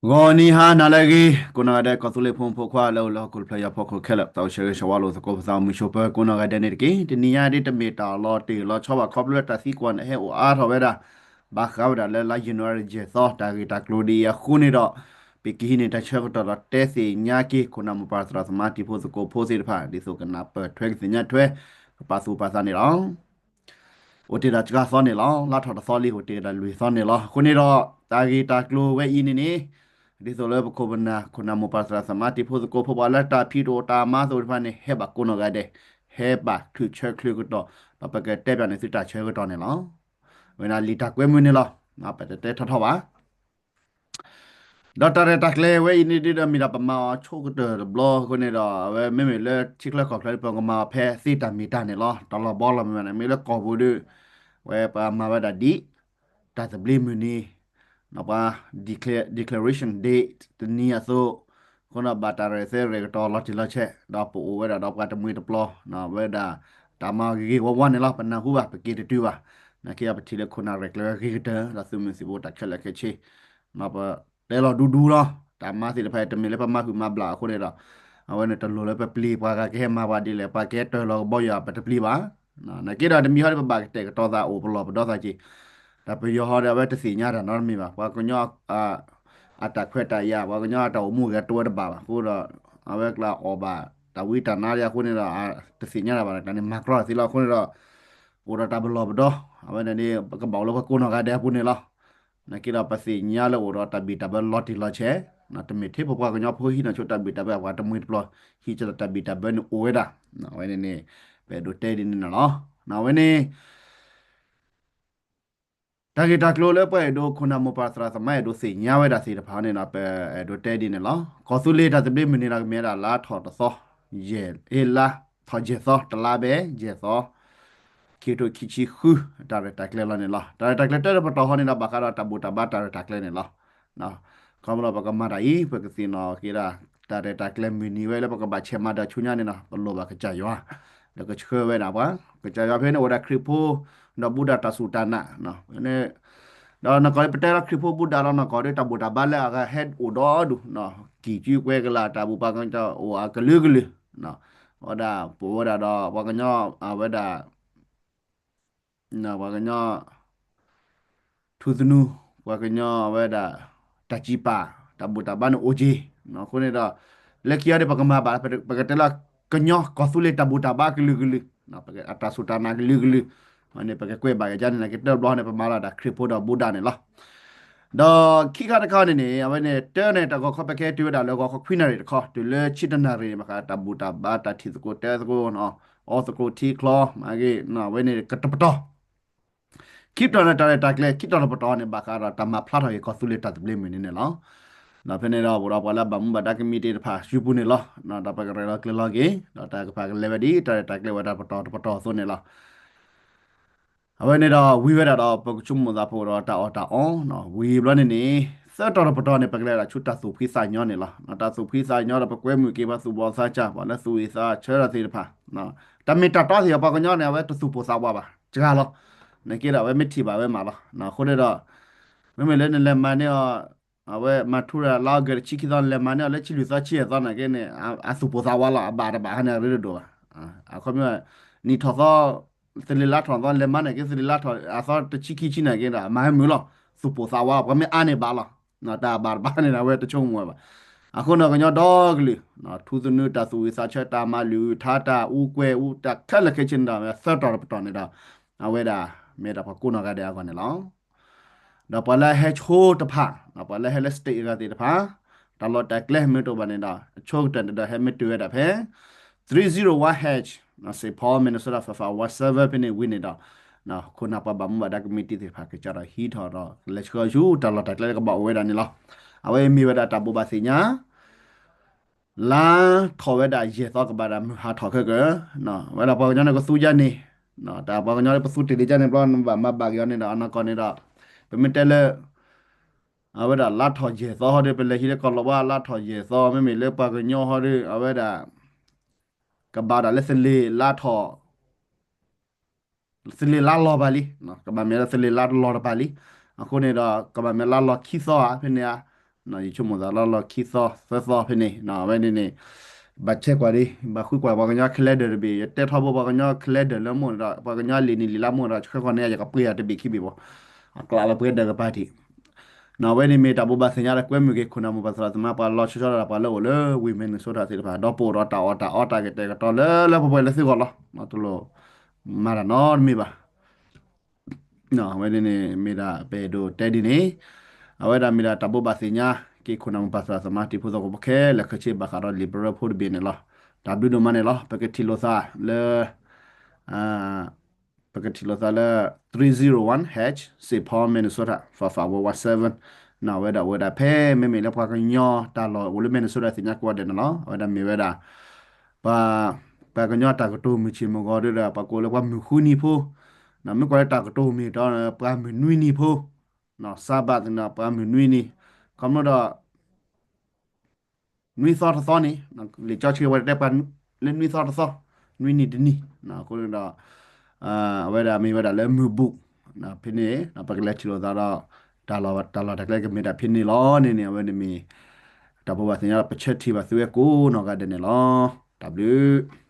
ဂီၤနံၤဟါနၤလၢအဂ့ၤ ကိးနီၢ်ဂၤဒဲး ကီၢ်သူလ့ၤဖိမုၣ်ဖိခွါလၢအိၣ်လၢဟီၣ်ခိၣ်တဖျၢၣ်ညါဖီခိၣ်ခဲလၢာ် သးအိၣ်ဆၢဂ့ၤဆၢဝါလိာ်သကိးပသး အိၣ်မုာ်ဆိးပၢၤကိးနီၢ်ဂၤဒဲးန့ၣ်တက့ၢ်. တနံၤညါဒ်တမ့ၢ်တၢ်လီၤတ့ၢ်လီၤဆီဘၣ် ခီဖျိလၢတၢ်သံကွၢ်န့ၣ် ဟဲအိၣ်အါထီၣ်ဝဲဒၣ် ဘၣ်ဃးဝဲဒၣ်လၢလါယနူၤအါရံၤယဲၢ်သီ တၢ်ဂ့ၢ်တၢ်ကျိၤဒ်အံၤအဃိန့ၣ်ဒီး ပကဟံးန့ၢ်တၢ်ဆၢကတီၢ်ဒီးတဲသ့ၣ်ညါက့ၤ ခိၣ်နၢ်မိၢ်ပၢ်သရၣ်သမါတံၤဖိသကိးဖိသ့ၣ်တဖၣ် ဒ်သိးကနၢ်ပၢၢ်ထွဲကသ့ၣ်ညါထွဲ ကပာ်သူၣ်ပာ်သးန့ၣ်လီၤ. အိၣ်တ့ၢ်ဒီးစှၤသီန့ၣ်လီၤ. လါထီၣ်တသီလံ အိၣ်တ့ၢ်ဒီးလွံၢ်သီန့ၣ်လီၤ. အဃိန့ၣ်ဒီး တၢ်ဂ့ၢ်တၢ်ကျိၤဝဲအံၤန့ၣ်န့ၣ် ဒ်သိးလၢပခိၣ်ပနၢ် ခိၣ်နၢ်မိၢ်ပၢ်သရၣ်သမါတံၤဖိသကိးဖိ ပှၤလၢတၢ်ဖံးတအိၣ်တၢ်မၤသ့ၣ်တဖၣ်န့ၣ် ဟဲဘၣ်ကိးနီၢ်ဂၤဒဲး ဟဲဘၣ်ချုးဆၢချုးကတီၢ် ဒီးပကတဲပၠးန့ၢ်သုတၢ်ဆၢကတီၢ်န့ၣ်လီၤ. ဝဲဒၣ်လံာ်တၢ်ကွဲမုာ်န့ၣ်လီၤ. ပတတဲထီထီၣ်ဘၣ် ဒီးတၢ်ရဲၣ်တၢ်ကျဲၤဝဲအံၤန့ၣ်ဒ်ဒီးမ့ၢ်ဒၣ်ပမၤအီၤဆိကတၢၢ်တဘျီအဃိန့ၣ်ဒီး အဝဲမ့မ့ၢ်လၢထံချၢကီၢ်ချၢ ပကမၤအီၤဖဲသ့တၢ်မ့ၢ်တၢ်န့ၣ်လီၤ. တၢ်လီၢ်ဘီလီၢ်မ့ၢ်ဘၣ်န့ၣ် မ့ၢ်လၢကီၢ်ပူၤဒီး ဝဲပမၤဝဲဒၣ်ဒ် တၢ်သဘျ့မုၢ်နံၤ ပှၤ declare declaration day တနံၤအသိး အဃိန့ၣ်ဘၣ်တၢ်ရဲၣ်သဲရဲၣ်ကတီၤလီၤတံၢ်လီၤဆဲး ဒီးပအိၣ်ဝဲဒၣ်ဒီးပှၤတမှံၤတပျီၤ ဝဲဒၣ် တၢ်မၤဂ့ၤဂ့ၤဝါဝါန့ၣ်လီၤ. ပနၢ်ဟူဘၣ် ပက့ၤတတုၤဘၣ်. နာ်က့ဒီးပထံၣ်လၢခိၣ်နၢ်ရဲၣ်ကျဲၤဝဲဂ့ၤကတၢၢ် ဒီးသုးမုၢ်သံၣ်ဘိတၢ်ခဲလၢာ်ခဲဆ့ ပတဲလီၤဒူဒူလီၤ. တၢ်မၤသ့ၣ်တဖၣ်အံၤ တမ့ၢ်လၢပမၤဟုၣ်မၤဘျၣ်အဃိန့ၣ်ဒီး အဝဲန့ၣ်တလိၣ်လၢပပျံၤပှၤဂၤကဟဲမၤပှၤဒ်လဲၣ် ပှၤကဟဲတၢၢ်လီၤကဘီယူၤ ပတပျံၤဘၣ်. နာ်က့ဒီးတမံၤဟီဒီးပဘၣ်ကတဲာ်ကတီၤသးအိၣ်ပလီၢ်ပဒီသးက့ၤ ဒီးပယီၤဟီဒီးအဝဲတသ့ၣ်ညါတၢ်နီတမံၤဘၣ်. ပှၤကညီ အတၢ်ခွဲးတၢ်ယာ် ပှၤကညီအတၢ်အိၣ်မူဂဲၤတဝဲတဘၣ်ဘၣ်အဃိဒီး အဝဲကျါအီၣ်ဘၣ်တၢ်ဝံတၢ်နါအဃိန့ၣ်ဒီး တသ့ၣ်ညါတၢ်ဘၣ် တၢ်န့ၣ်မၤကြီတၢ်သ့လီၤအဃိန့ၣ်ဒီး အိၣ်ဒီးတၢ်ပလီၢ်ပဒီ အဝဲန့ၣ်န့ၣ် ပကဘၣ်အိၣ်လၢပှၤကိးနီၢ်ဂၤဒဲးအပူၤန့ၣ်လီၤ. နာ်က့ဒီးပသ့ၣ်ညါလၢအိၣ်ဒီးတၢ်ဘံၣ်တၢ်ဘၢလီၤတံၢ်လီၤဆဲး တမ့ၢ်ထဲပပှၤကညီဖိဟံးန့ၢ်ဆိတၢ်ဘံၣ်တၢ်ဘၢ ပှၤတမှံၤတပျီၤ ဟံးကဒီးတၢ်ဘံၣ်တၢ်ဘၢန့ၣ်အိၣ်ဝဲဒၣ်. အဝဲန့ၣ်န့ၣ် ပအဲၣ်ဒိးတဲဒ်န့ၣ်န့ၣ်လီၤ. အဝဲန့ၣ် တၢ်ဂ့ၢ်တၢ်ကျိၤလၢပှၤအဲၣ်ဒိး ခိၣ်နၢ်မိၢ်ပၢ်သရၣ်သမါအဲၣ်ဒိးသ့ၣ်ညါဝဲဒၣ်သ့ၣ်တဖၣ်န့ၣ်ဒီး ပအဲၣ်ဒိးတဲဒ်န့ၣ်လီၤ. ကီၢ်သူလ့ၤတၢ်သဘျ့မုၢ်နံၤဒီးကမ့ၢ်ဝဲဒၣ်လါထီၣ်တသီ ယဲၢ် လါထီၣ်ယဲၢ်သီ တလါဘဲ ယဲၢ်သီ ခံကထိခံဆံဃု တၢ်ရဲၣ်တၢ်ကျဲၤလီၤန့ၣ်လီၤ. တၢ်ရဲၣ်တၢ်ကျဲၤတၢ်တပတီၢ်ဃီန့ၣ်ဒီး ဘၣ်ဃးဒီးတၢ်ဘူၣ်တၢ်ဘါတၢ်ရဲၣ်တၢ်ကျဲၤန့ၣ်လီၤ. ခီဖျိပကမၤတၢ်အံၤ ပကသ့ၣ်နီၣ်က့ၤဒၣ် တၢ်ရဲၣ်တၢ်ကျဲၤမုၢ်နံၤဝဲလၢပကဘၣ်ဆဲးမၤဒီးဆူညါန့ၣ်ဒီး ပလိၣ်ဘၣ်ကစၢ်ယွၤ ဒီးကဆှၢဝဲဒၣ်ပှၤ ကစၢ်ယွၤဖဲန့ၣ်အိၣ်ဝဲဒၣ်ခရံာ်ဖိ ဒီးဘူၣ်ဒၣ်တၢ်စူၢ်တၢ်နာ် ဒီးနီၢ်ကီၢ်ပတဲလီၤခရံာ်ဖိဘူၣ်ဒၣ်လီၤနီၢ်ကီၢ်ဒီး တၢ်ဘူၣ်တၢ်ဘါလၢအဂၤဟဲအိၣ်ဒီဒူၣ် ကံၣ်ကၠူကွဲကလးတၢ်ဘူၣ်ပှၤကညီအိၣ်အကလုာ်ကလုာ် ဝဲဒၣ်ပဝဲဒၣ်ဒီးပှၤကညီ အဝဲဒၣ် ပှၤကညီ ထူသနူ ပှၤကညီဝဲဒၣ် တၢ်စံးပာ် တၢ်ဘူၣ်တၢ်ဘါန့ၣ်အိၣ်က့ၤ အဃိန့ၣ်ဒီး လၢခံအံၤဒီးပကမၤဘၣ် ပကတဲလၢ ကညီကီၢ်သူလ့ၤတၢ်ဘူၣ်တၢ်ဘါကလုာ်ကလုာ် အတၢ်စူၢ်တၢ်နာ်ကလုာ်ကလုာ် န့ၣ် ပကကွဲးဘၣ်က့ၤကန့ၣ် နာ်က့တဘျီန့ၣ် ပမၤလီၤဒၣ်ခရံာ်ဖိဒီးဘူၣ်ဒၣ်န့ၣ်လီၤ. ဒီးခံခါတခါန့ၣ်န့ၣ် အဝဲန့ၣ် တၢ်န့ၣ် တၢ်ဂီၤခီပကဲတုၤဝဲဒၣ်လၢဂီၤခီခွံနၣ်ရံၣ်တခီ တုၤလၢဆံတၢနၣ်ရံၣ်န့ၣ် ဘၣ်ဃးတၢ်ဘူၣ်တၢ်ဘါ တၢ်ထံၣ်သကိးတဲသကိး အီသကိးထံချီ မၤဂ့ၤ အဝဲန့ၣ်ကတပတီၢ် ခံပတီၢ်န့ၣ် တၢ်ရဲၣ်တၢ်ကျဲၤ ခံတီၤတပတီၢ်န့ၣ် ဘၣ်ဃးဒီးတၢ်မၤဖျါထီၣ်က့ၤကီၢ်သူလ့ၤတၢ်သဘျ့မုၢ်နံၤန့ၣ်လီၤ. ဒီးဖဲန့ၣ်ဒီး အိၣ်ဒီးပှၤလၢဘၣ်မူဘၣ်ဒါကမံးတံာ်တဖၣ် စုပူၤန့ၣ်လီၤ. ဒီးပကရဲၣ်လီၤကျဲၤလီၤက့ၤ ဒီးတၢ်ကပၤကလဲၤဝဲဒ် တၢ်ရဲၣ်တၢ်ကျဲၤဝဲတၢ်ပတီၢ်တပတီၢ်အသိးန့ၣ်လီၤ. အဝဲန့ၣ်ဒီးဝံၤဝဲဒၣ်ဒီး ပကဆိကမိၣ်သးဖိဒီးတၢ်အီၣ်တၢ်အီ ဝံၤဘျီန့ၣ်န့ၣ် သၢတီၤတပတီၢ်န့ၣ် ပကလဲၤဒၣ်ဆူတၢ်သူၣ်ဖှံသးညီန့ၣ်လီၤ. တၢ်သူၣ်ဖှံသးညီဒီး ပကွဲမုာ်က့ၤပှၤသူၣ်ဘီၣ်သးစၢ် ပှၤလၢသူၣ်ဝံၣ်သးဆၢတၢ်သ့ၣ်တဖၣ် တၢ်မ့ၢ်တၢ်တီသ့ၣ်အပှၤကညီန့ၣ် အဝဲတသူၣ်ပိၢ်သးဝးဘၣ် စှၤလီၤ. နာ်က့ဒီး အဝဲမ့ၢ်ထံၣ်ဘၣ်ဝဲမးလီၤ. အဃိန့ၣ်ဒီး မ့မ့ၢ်လၢနလဲၤမၤန့ၢ်အီၤ အဝဲမၤထူရၤလါအီကူးတဆံခံသီ နလဲၤမၤန့ၢ်အီၤလၢဆံလွံၢ်သီဆံယဲၢ်သီနာ်က့န့ၣ် အသူၣ်ပိၢ်သးဝးလီၤ အဘၣ်တဘၣ်ဟါန့ၣ် အရ့ဒိၣ်ဒိၣ်ဘၣ်. အခီပညီ နံၣ်ထီၣ်သီ သလ့ၤလါထီၣ်သီ လဲၤမၤန့ၢ်က့ သလ့ၤလါထီၣ်အသီတဆံခံဆံနာ်က့ဒီး မၤဟဲမုာ်လီၤ သူၣ်ပိၢ်သးဝး ပှၤမ့ၢ်အါန့ၢ်ဘၣ်လီၤ. တၢ်ဘၣ်တဘၣ်န့ၣ်ဒီး အဝဲတဆိကမိၣ်ဝဲဘၣ်. အဃိန့ၣ် ကညီဒီကလုာ် ထူသနူတၢ်သူၣ်ဝံၣ်သးဆၢ တၢ်မၤလုၢ်ထါ တၢ်အူကွဲၤအူ တၢ်ခဲလၢာ်ခဲဆ့န့ၣ်ဒီး သၢတီၤတပတီၢ်န့ၣ်ဒီး အဝဲဒၣ်မ့ၢ်ဒၣ်ပှၤကိးနီၢ်ဂၤဒဲးအဂီၢ်န့ၣ်လီၤ. ဒီးပှၤလၢဟဲဆိတဖၣ် ပှၤလၢဟဲလၢ state အဂၤသ့ၣ်တဖၣ် တၢ်လီၢ်တၢ်ကျဲမ့ၢ်တအိၣ်ဘၣ်န့ၣ်ဒီး အဆိကတၢၢ်န့ၣ်ဒီး ဟဲမ့ၢ်တုၤဝဲဒၣ်ဖဲ three zero one H Saint Paul Minnesota five five one seven ဖဲန့ၣ်ဝံၤန့ၣ်ဒီး ခိၣ်နၢ်ပှၤဘၣ်မူဘၣ်ဒါကမံးတံာ်သ့ၣ်တဖၣ် ကစးထီၣ်ဟံးထီၣ်ဒီး ကလဲၤဆှၢဆူတၢ်လီၢ်တၢ်ကျဲလၢကဘၣ်အိၣ်ဝဲဒၣ်န့ၣ်လီၤ. အဝဲမ့ၢ်ဝဲဒၣ်တၢ်ဘိးဘၣ်သ့ၣ်ညါ လါထီၣ်ဝဲဒၣ်ယဲၢ်သီကဘၣ်ဒၣ်မုၢ်ဟါထီၣ်ခဲကၢ ဝဲဒၣ်ပှၤကညီန့ၣ်ကသူယါန့ၣ် တၢ်ပှၤကညီလၢပသူတ့ၢ်လံယါန့ၣ်ဘျီ နဘၣ်မၤဘၣ်က့ၤအီၤန့ၣ်ဒီး အနီၢ်ကီၢ်န့ၣ်ဒီး ပမ့ၢ်တဲလၢ အဝဲဒၣ်လါထီၣ်ယဲၢ်သီဟီဒီး ပလဲၤဟံးလၢကီၢ်လီၤဝါလါထီၣ်ယဲၢ်သီ မ့မ့ၢ်လၢပှၤကညီဟီဒီး အဝဲဒၣ် ကဘၣ်ဒၣ်လၢသလ့ၤလါထီၣ် သလ့ၤလါလီၤဘၣ်လံ ကဘၣ်မ့ၢ်လၢသလ့ၤလါလီၤတပၤလံ. အဃိန့ၣ်ဒီး ကဘၣ်မ့ၢ်လါလီၤခံသီဧါ ဖဲန့ၣ်ဧါ ယဆိကမိၣ်သးလီၤလီၤခံသီသၢသီဖဲန့ၣ် အဝဲန့ၣ်န့ၣ် ဘၣ်ဆဲးကွၢ်ဒံး ဘၣ်ဃုကွၢ်ပှၤကညီ calendar တဘ့ၣ် ယတဲထီဘိပှၤကညီ calendar လၢမိၢ်န့ၣ်ဒီး ပှၤကညီလံာ်နံၣ်လံာ်လါမိၢ်ဒီး ဆှၢဃီန့ၣ် ယကပှ့ၤယၤတဘ့ၣ်ခံဘ့ၣ်ဘၣ် အကျးလီၤပှဲၤဒၢးကပၤဒံး အဝဲန့ၣ်မ့ၢ်တၢ်ဘိးဘၣ်သ့ၣ်ညါဒီးကွဲမုာ်က့ၤခိၣ်နၢ်မိၢ်ပၢ်သရၣ်သမါ ပှၤလီၤဆီဆီဒၣ်ပှၤလၢအိၣ်လၢဝ့ၢ် Minnesota သ့ၣ်တဖၣ် ဒီးပအိၣ်ဒီးတၢ်အီၣ်တၢ်အီတၢ်ဂဲၤတဲာ်ကတီၤလၢလၢပှဲၤပှဲၤလၢသုဂီၢ်လီၤ. တလိၣ်မၤတၢ်နီတမံၤဘၣ်. အဝဲန့ၣ်န့ၣ် မ့ၢ်ဒၣ်ပအဲၣ်ဒိးတဲဒ်န့ၣ် အဝဲဒၣ်မ့ၢ်ဒၣ်တၢ်ဘိးဘၣ်သ့ၣ်ညါ က့ၤခိၣ်နၢ်မိၢ်ပၢ်သရၣ်သမါ တံၤဖိသကိးဖိခဲလၢာ်ခဲဆ့ ဘၣ်ဃးဒီး Liberal ဖိတဘ့ၣ်န့ၣ်လီၤ. တၢ်ဘျုးဒိၣ်မးန့ၣ်လီၤ. ပကထံၣ်လိာ်သးလၢ ပကထံၣ်လိာ်သးလၢ three zero one H, Saint Paul, Minnesota, five five one one seven. န့ၣ် အဝဲဒၣ်အိၣ်ဝဲဒၣ်ဖဲ မ့မ့ၢ်လၢပှၤကညီတၢ်လီၢ်အိၣ်လၢ Minnesota သ့ၣ်ညါကိးဂၤဒဲးန့ၣ်လီၤ. အဝဲဒၣ်မ့ၢ်ဝဲဒၣ် ပှၤ ပှၤကညီတၢ်ကတိၤမုၢ်ဆ့ၣ်မုၢ်ဂီၤဒီး ပှၤကိးလၢပှၤမုၢ်ဃုနံၤဖိ, မ့ၢ်ကွၢ်လၢတၢ်ကတိၤမုၢ်တီ ပှၤမုၢ်နွံနံၤဖိ, Sabbath န့ၣ် ပှၤမုၢ်နွံနံၤ, ခီဖျိဒီး နွံသီတသီန့ၣ် လံာ်စီဆှံဝဲတတဲပှၤလၢနွံသီတသီ, နွံနံၤတနံၤ, အဃိဒီး အဝဲဒၣ်မ့ၢ်ဝဲဒၣ်လၢမုၢ်ဘူၣ်, ဖဲန့ၣ် ပကလဲၤထံၣ်လိာ်သးဒီး တၢ်လီၢ်တၢ်လီၢ်တၢ်ကျဲကမ့ၢ်တၢ်ဖဲန့ၣ်လီၤန့ၣ်န့ၣ် အဝဲန့ၣ်မ့ၢ် တၢ်ဘိးဘၣ်သ့ၣ်ညါဒီး ပဆၢထံၣ်ဘၣ်သုဝဲကိးနီၢ်ဂၤဒဲးန့ၣ်လီၤ. တၢ်ဘျုး